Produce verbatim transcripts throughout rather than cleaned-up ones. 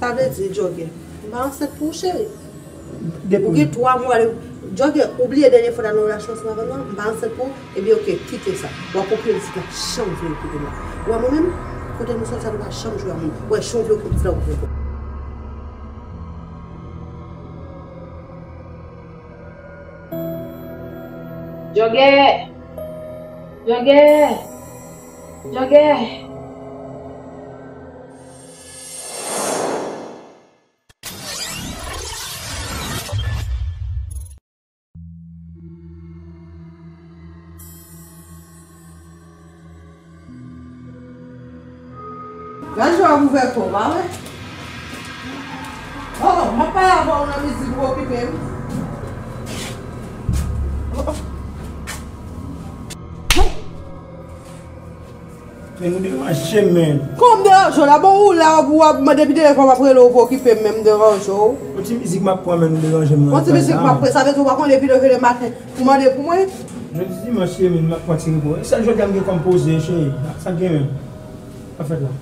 Sa vle di, Jogger, m pa ansent pou ou, cheri. Ou gen twa mwa de. Jogger, ou bliye dènye fwa w t al nan relasyon ansanm avè m nan? M pa ansent pou ou? Ebyen, oke, kite sa. W ap okipè pitit la jan w vle okipe l la. Ou wè mwen menm, kote nou sòti a, nou pa janm jwe a moun. Ou wè jan w vle okipe pitit la, okipe l. Jogger! Jogger! Jogger! Gad jan w ap ouvè kò w, pa vre? Oh, oh, m ap pale avè w nan mizik, ou okipe m. Oh, oh. Men nou deranje m, men. Kòman m deranje w la? Bon, ou la, w ap, w ap, depi telefòn m ap rele w, ou pa okipe m, men m deranje w. Yon ti mizik m ap pran, men nou deranje m nan. Yon ti mizik m ap pran, sa vle di ou pa konnen depi leve le maten pou mande pou mwen? Jodi dimanch ye, men m ap pran ti repo. E sèl jodi a m gen kòm poze, cheri. Sa k gen menm? Sa fèt la?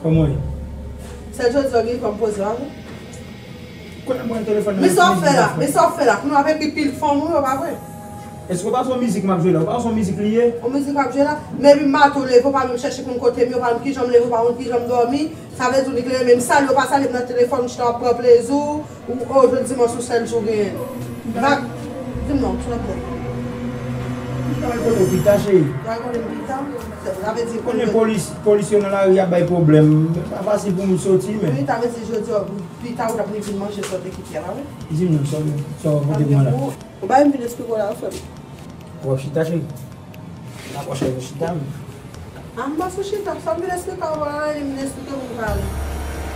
Kòman w ye? Sèl jodi a w gen kòm poze, pa vre? Kounye a m pran telefòn nan. Men sa w fè la, men sa w fè la. Kounye a w ap ekri pil fanm ou yo, pa vre? Èske w pa son mizik m ap jwe la? Ou pa son mizik li ye? Yon mizik m ap jwe la? Men epi maten w leve, w pa menm chèche konn kote m ye, w pa menm kijan m leve, w pa konn kijan m dòmi. Sa vle di w li klere, menm salye w pa salye m nan telefòn, ou chita w ap pran plezi w, ou, o, jodi dimanch, yon sèl jou w genyen. Vag, di m non, silvouplè. M pral kote w pita, cheri. Pral kote m pita? Sa vle di konnen polis, polis yo nan lari ap bay pwoblèm. Pa fasil pou moun soti, men. Wi, sa vle di jodi a, pita ou t ap vin manje sa w te kite a, pa vre? Di m non, sa w, sa w pote pou mwen la. Ou bay m vin esplike w la, frè m. W ap chita, cheri? Dakò, cheri, chita, men. A, m pa sou chita, sa m vin esplike w la, e m vin esplike w pou m pale.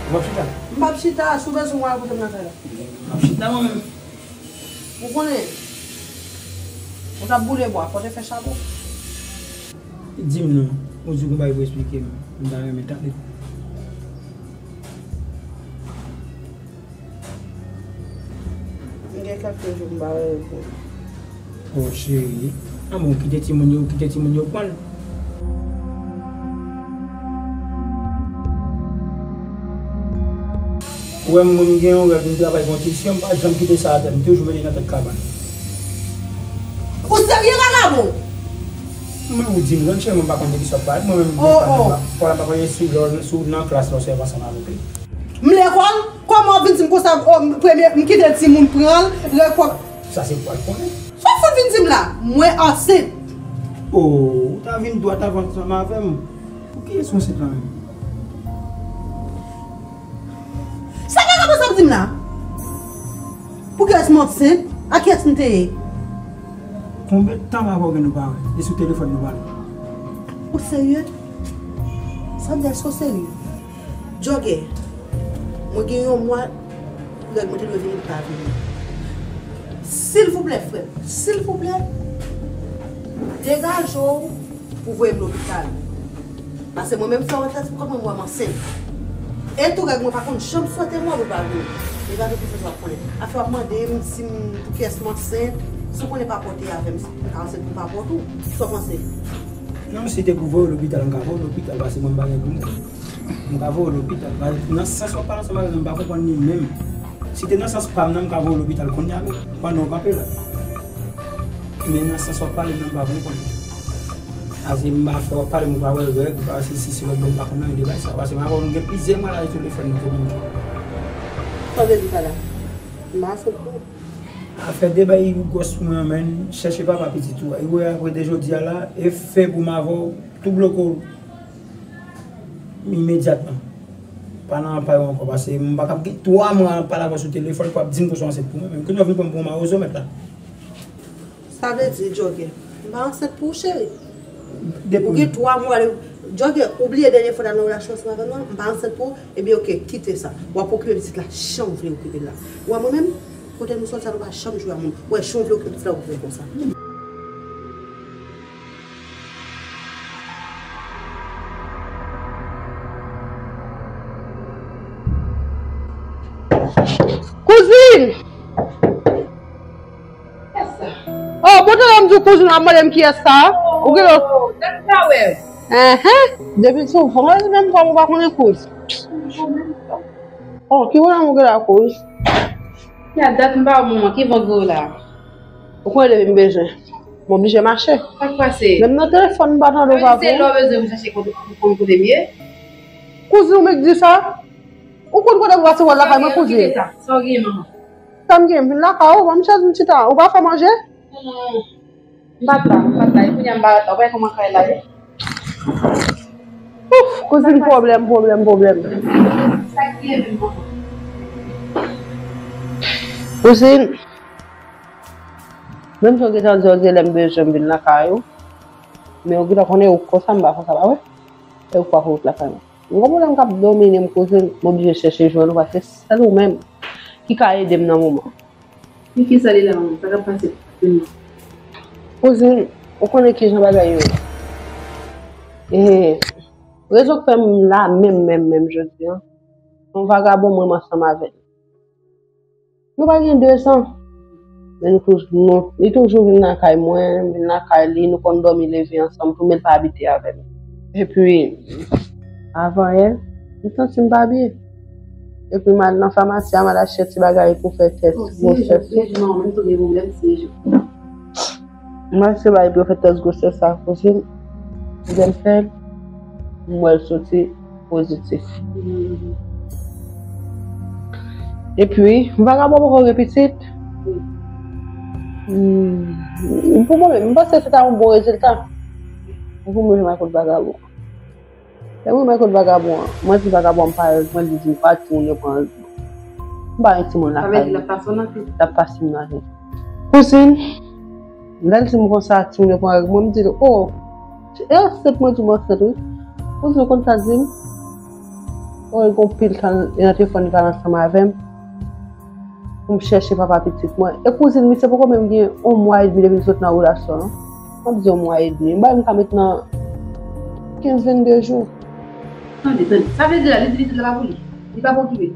W ap chita? M p ap chita, si w bezwen w al kote m nan fè la. M ap chita, mwen menm. Ou konnen, ou t ap boule bwa, fò w te fè chapo. Di m non, ou di w gon bagay pou esplike m, m ta renmen tande. M gen kèk jou m pa wè yo vre. O cheri, a bon, kite timoun yo, kite timoun yo pran l. Ou wè m, mwen, m gen yon rèv, m travay pou yon ti sè, m pa janm kite sa atè, m toujou mete nan tèt kabann. Ou serye, vagabon? Men ou di m, grann cheri, mwen m pa konn de ki sa w ap pale, mwen menm, m pa konn, fò la m pa konn si lè w nan klas la w sèvi ansanm avèk li. M lekòl? Kòman w vin di m konsa, o, m premye, m kite timoun pran l, lekòl. Sa se pou al konnen. Sa w fout vin di m la? Mwen ansent. O, ou ta vin dwat avan ansanm avè m. Pou kiyès ou ansent la menm? Sa vagabon sa ap di m la? Pou kiyès m ansent? Ak kiyès m te ye? Konbyen tan m avè w gen nou pa wè? E sou telefòn nou pale? Ou serye? Sa vle di èske w serye? Jogger, mwen gen yon mwa, règ mwen te dwe vini, li pa vini. Silvouplè, frè m, silvouplè, degaje w pou voye m lopital. Paske mwen menm, fè yon tès pou kòman m wè m ansent. E tou, règ mwen pa konn janm swete m wè m, ou pa vini. E pa vre, pwofesè w ap konnen. Afè w ap mande m si m, pou kiyès m ansent, si w konnen pa pòte avè m, si m ka ansent pou m pa pòte w. Sa w panse? Non, si te pou voye w lopital, m ka voye w lopital, paske mwen m pa gen pou m. M ka voye w lopital. Nan sans w ap pale ansanm avè m, m pa konprann li menm. Si te nan sans pa m nan, m ka voye w lopital kounye a wi, pandan w kanpe la. Men nan sans w ap pale m nan, m pa konprann. Ase m pa fè w ap pale m, ou pa wè règ, ou pa si, si, si, règ, m pa konn anyen de bagay sa. Paske m avè w, nou gen plizyè mwa la, sou telefòn nou kominike. Sa w vle di pa la? M pa sot pou. Afè de bagay ou gwòs pou mwen, men chèche papa pitit ou a. Ou wè apre de jodi a la, e fen pou m avè w, tou bloke w. Imedyatman. Pa nan pa yo ankò, paske m pa kab gen twa mwa pale avè w sou telefòn, pou ap di m konsa w ansent pou mwen menm. Kounye a w vin pran m pou yon mawozo mèt la. Sa vle di, Jogger, m pa ansent pou ou, cheri. Ou gen twa mwa de. Jogger, ou bliye dènye fwa w t al nan relasyon ansanm avè m nan? M pa ansent pou ou? Ebyen, oke, kite sa. W ap okipe pitit la jan w vle okipe l la. Ou wè mwen menm, kote nou sòti a, nou pa janm jwe a moun. Ou wè jan w vle okipe pitit la, okipe l konsa. Kouzin! Oh, bon, tande m di w kouzin, w ap mande m kiyès sa? Ou gen lòt? Enhen. Depi sou vant, menm fanm ou pa konnen kouz. Oh, ki pwoblèm ou gen la, kouz? Ki a dat m pa wè w, manman, ki vant gwo la? Ou konnen depi m bezwen, m oblije mache. Sa k pase? Menm nan telefòn m pa tande w pa vre. Se lè w bezwen m chache kote, konn kote m ye. Kouzin, ou mèt di sa? Ou konn kote m pase wè lakay mwen, kouzin? Sa w gen, manman? Sa m gen, m vin lakay ou, ban m chèz m chita. Ou pa fè manje? Non, non, non. M pa t la, m pa t la. E kounye a m pa t la. Ou pa wè kòman kay la ye? Ouf, kouzin, pwoblèm, pwoblèm, pwoblèm. Sa k gen menm, manman? Kouzin, menm jan w gentan di w se lè m bezwen m vin lakay ou, men ou gentan konnen ou konsa m pa fè sa, pa vre? E ou pa pou lakay mwen. M gon pwoblèm k ap domine m, kouzin, m oblije chèche jwenn ou, paske se sèl ou menm ki ka ede m nan moman. Men kisa li la, manman? Sa k ap pase? Kouzin, ou konnen kijan bagay yo ye. E rezon k fè m la menm, menm, menm jodi a, yon vagabon mwen ansanm avè l. Nou pa gen de zan. Men nou toujou, nou, li toujou vin lakay mwen, vin lakay li, nou konn dòmi leve ansanm tou, men l pa abite avè m. Epi, avan yè, m santi m pa byen. Epi m al nan famasi a, m al achte ti bagay pou fè tès gwosès. M al se bay pou yo fè tès gwosès sa, kouzin. Lè m fè l, m wè l soti pozitif. Epi, vagabon poko gen pitit. Hmm, pou mwen menm, m panse se ta yon bon rezilta. Pou mwen menm, akoz vagabon. Lè mwen wè kot vagabon an, mwen di vagabon an pa rèv mwen, li di m pa tounen pran rèv mwen. M pa yon timoun lakay mwen. L ap pase m nan tèt. Kouzin, lè l di m konsa tounen pran rèv mwen, m di l, oh, e ansent mwen di m ansent wi. Kouzin, ou konn sa l di m? Oh, li gon pil tan li nan telefòn, li pale ansanm avè m. Pou m chèche papa pitit mwen. E kouzin, misye poko menm gen yon mwa edmi depi l sot nan relasyon an. M ap di yon mwa edmi. M bay m ka met nan kenz, vennde jou. Tande, tande. Sa vle di la, li di pitit la pa pou li. Li pa pou okipe.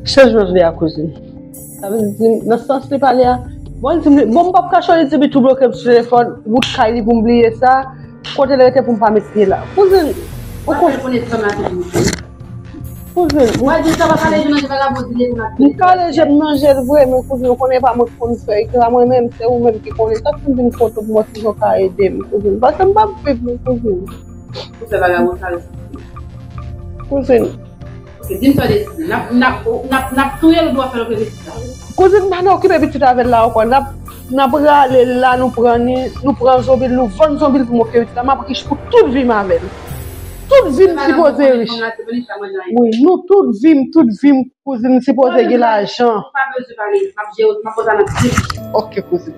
Se jwèt li a, kouzin. Sa vle di, nan sans li pale a, bon, li di m, bon, m p ap kache w, li di m li tou bloke m sou telefòn, bout kay li pou m bliye sa. Kote l rete pou m pa met pye la? Kouzin, ou konn. Kouzin, m kale je m nan je l vre, men kouzin, ou konnen pa mwen ki konn fè, e se pa mwen menm, se ou menm ki konnen. Sa k fè m vin kote w pou m wè si w ka ede m, kouzin. Paske m p ap viv, men kouzin. Kouzin. Ok, di m sa w deside. N ap, n ap, n ap, n ap touye l oubyen w ap fè l okipe pitit la? Kouzin, pa nan okipe pitit avè l la ankò. N ap, n ap rale l la, nou pran ni, nou pran zonbi l, nou vann zonbi l pou m okipe pitit la. M ap rich pou tout vi m avè l. Tout vi m sipoze rich. Wi, nou tout vi m, tout vi m, kouzin, sipoze gen lajan. Ou pa bezwen pale, m ap jere w, m ap poze nan pye. Ok, kouzin.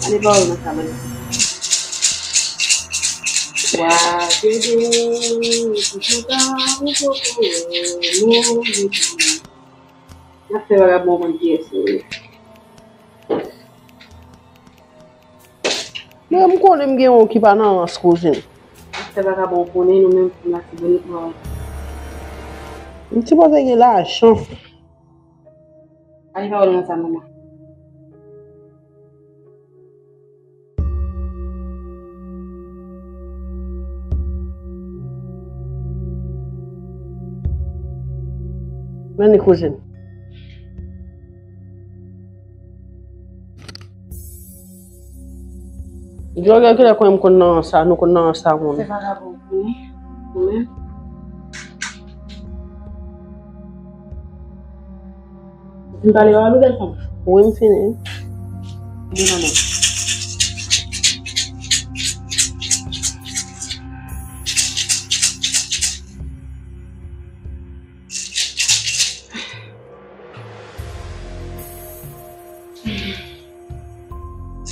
Ale ba w nan sa mwen. Wa dede, ti kontan, ou poko, nou, nou, nou. N ap fè vagabon konn kiyès nou ye. Mwen, m konnen m gen yon ki pa nan rans, kouzin. Afè vagabon, ou konnen nou menm fanm Latibonit, mwen. M sipoze gen lajan. Pa gen pawòl nan sa, manman. Men li, kouzin. Jògè, kilè konnen m konn nan sa, nou konn nan sa moun. Se vagabon, wi. Ou menm. Ou fin pale, w ap ale, bèl fanm? Wi, m fini. Vin nan men.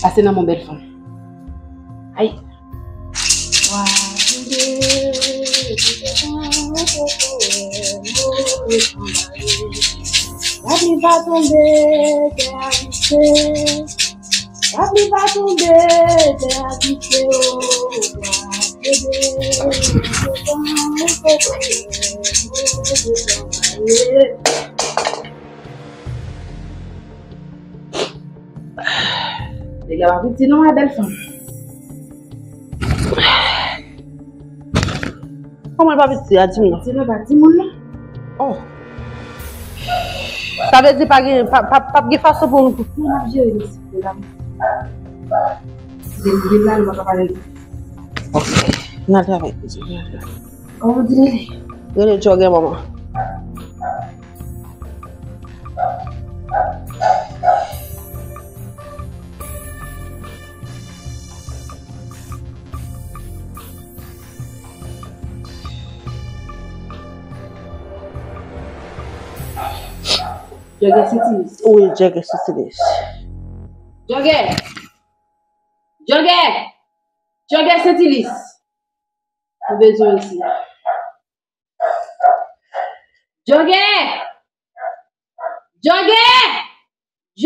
Pase nan men bèl fanm. Ay. Lapli va tonbe, tè a glise. Lapli va tonbe, tè a glise, o, wa dede. Nèg la pa piti non, e bèl fanm. Kòman l pa piti a, di m non? Se pa pa timoun nan. Oh. Sa vle di pa gen, pa, pa, p ap gen fason pou nou. Nou ap jere mesye la. Depi la, nou pa ka pale. Ok. N al travay, pitit, n al travay. Kòman w di rele? Rele Jogè, manman. Jogè Sentilis. Wi, Jogè Sentilis. Jogè! Jogè! Jogè Sentilis! Nou bezwen w isi a. Jogè! Jogè!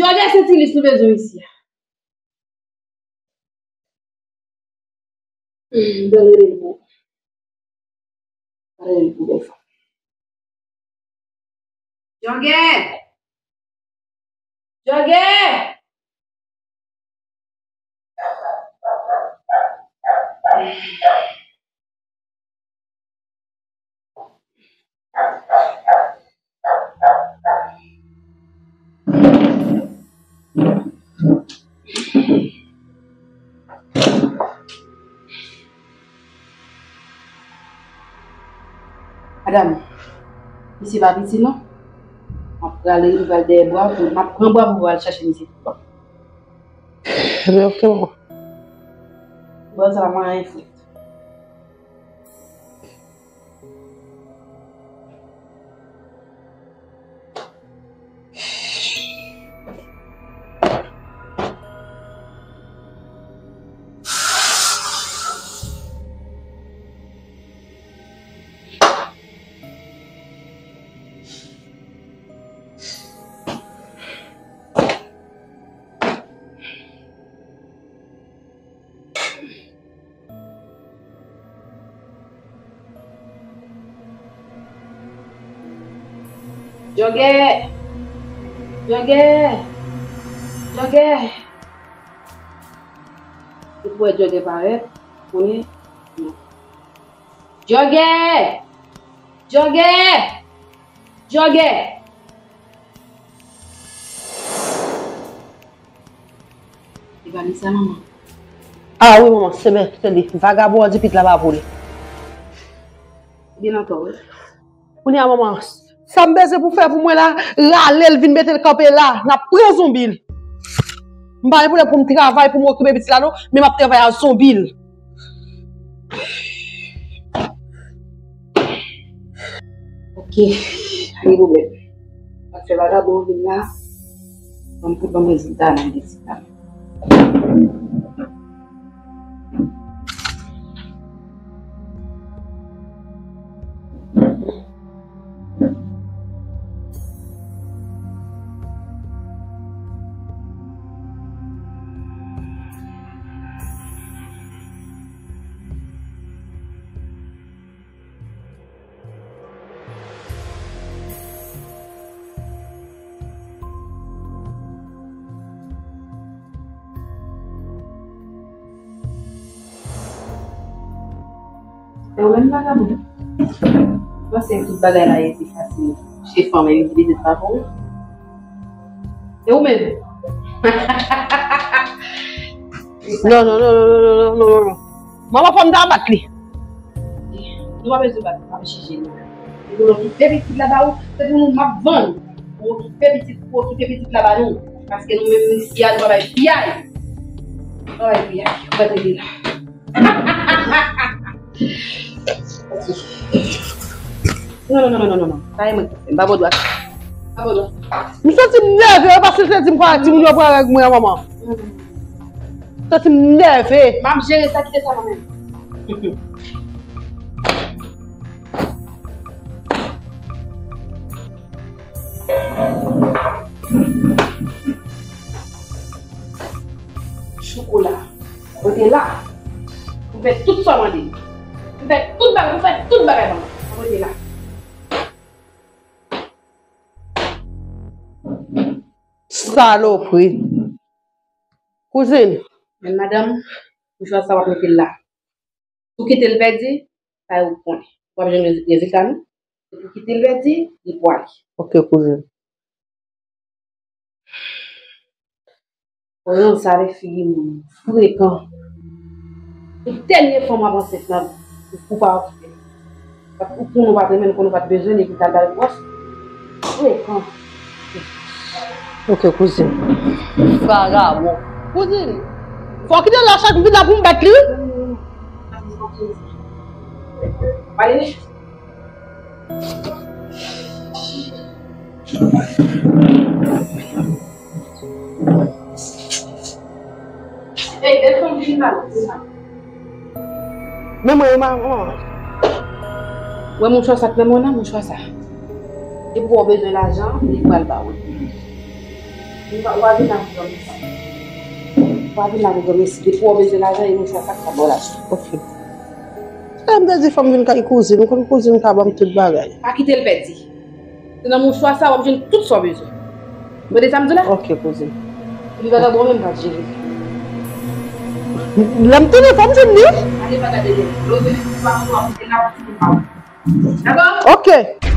Jogè Sentilis, nou bezwen w isi a. Hmm, m pral rele l pou, pral rele l pou bèl fanm. Jogè! Jogè! Madanm, misye pa piti non. M ap prale, m pral dèyè bwa pou, m ap pran bwa pou al chache misye. Ebyen, ok, manman. Bwa sa la, mwen anyen frèt. Jogè! Jogè! Jogè! Ou kwè Jogè parèt? Konnen? Non. Jogè! Jogè! Jogè! E pa li sa, manman. Ah wi, manman, se men, se li. Vagabon an di pit la pa pou li. Li nan tò, wi. Kounye a, manman, sa m bezwen pou fè pou mwen la, rale l vin mete l kanpe la, n ap pran zonbi l. M pa gen pwoblèm pou m travay, pou m okipe pitit la, non, men m ap travay ak zonbi l. Ok, pa gen pwoblèm. M ap fè vagabon vin la. Ban m, ban m rezilta analiz la. E ou menm, vagabon? Ou panse tout bagay la ye pi fasil chez fanm epi pitit pa pou ou? E ou menm? Non, non, non. Manman, fò m ta bat li. Nou pa bezwen bat, nou pa jije nou. Nou okipe pitit la ba ou, se pou nou m ap vann. Pou okipe pitit, pou okipe pitit la ba nou. Paske nou menm isi a, nou pa bay piyay. Nou pa bay piyay. Nou pa tande la. Non, non, non, non, non, non, non. Pa e mwen ki fè. M pa bo dwa. M pa bo dwa. M santi m nève, yo pa sou te di m kwa timoun yo pran règ mwen an, manman. M santi m nève. M ap jere sa, kite sa nan men m. Chokola. Rete la. Ou fè tout sa w mande. Ou fè tout bagay, ou fè tout bagay ban mwen. Rete la. Salopri. Kouzin. Men madanm, ou chwazi sa w ap mete l la. Si w kite l pèdi, sa yo konnen. w ap jwenn rezilta nou. Se pou kite l pèdi, li pou ale. Ok, kouzin. Kouzin, sa avèk figi moun frekan. Tout dènye fwa m ap ansent nan, ou pa okipe. Ou konn ou pa t renmen l, konn ou pa t bezwen l, epi w al ba l gwòs. Frekan. Ok, kouzin. Vagabon. Kouzin, fò w kite l la, chak m vin la pou m bat li. Pale. Men mwen, manman. Wè mouchwa sa k nan men w nan, mouchwa sa. Depi w bezwen lajan, li pral ba ou. Ou pa, ou pa vin la pou granmesi. Ou pa vin la pou granmesi. Depi w bezwen lajan, e mouchwa sa k ap ba w lajan. Ok. Sa m te di fò m vin kay kouzin, ou konn kouzin ka ban m tout bagay. Pa kite l pèdi. Se nan mouchwa sa w ap jwenn tout sa w bezwen. Ou tande sa m di w la? Ok, kouzin. Epi vagabon menm pa jere. Lè m tounen, fò m jwenn li. Ale pa gade li. Lè w vini pou pa pou w ap la. Dakò? Ok.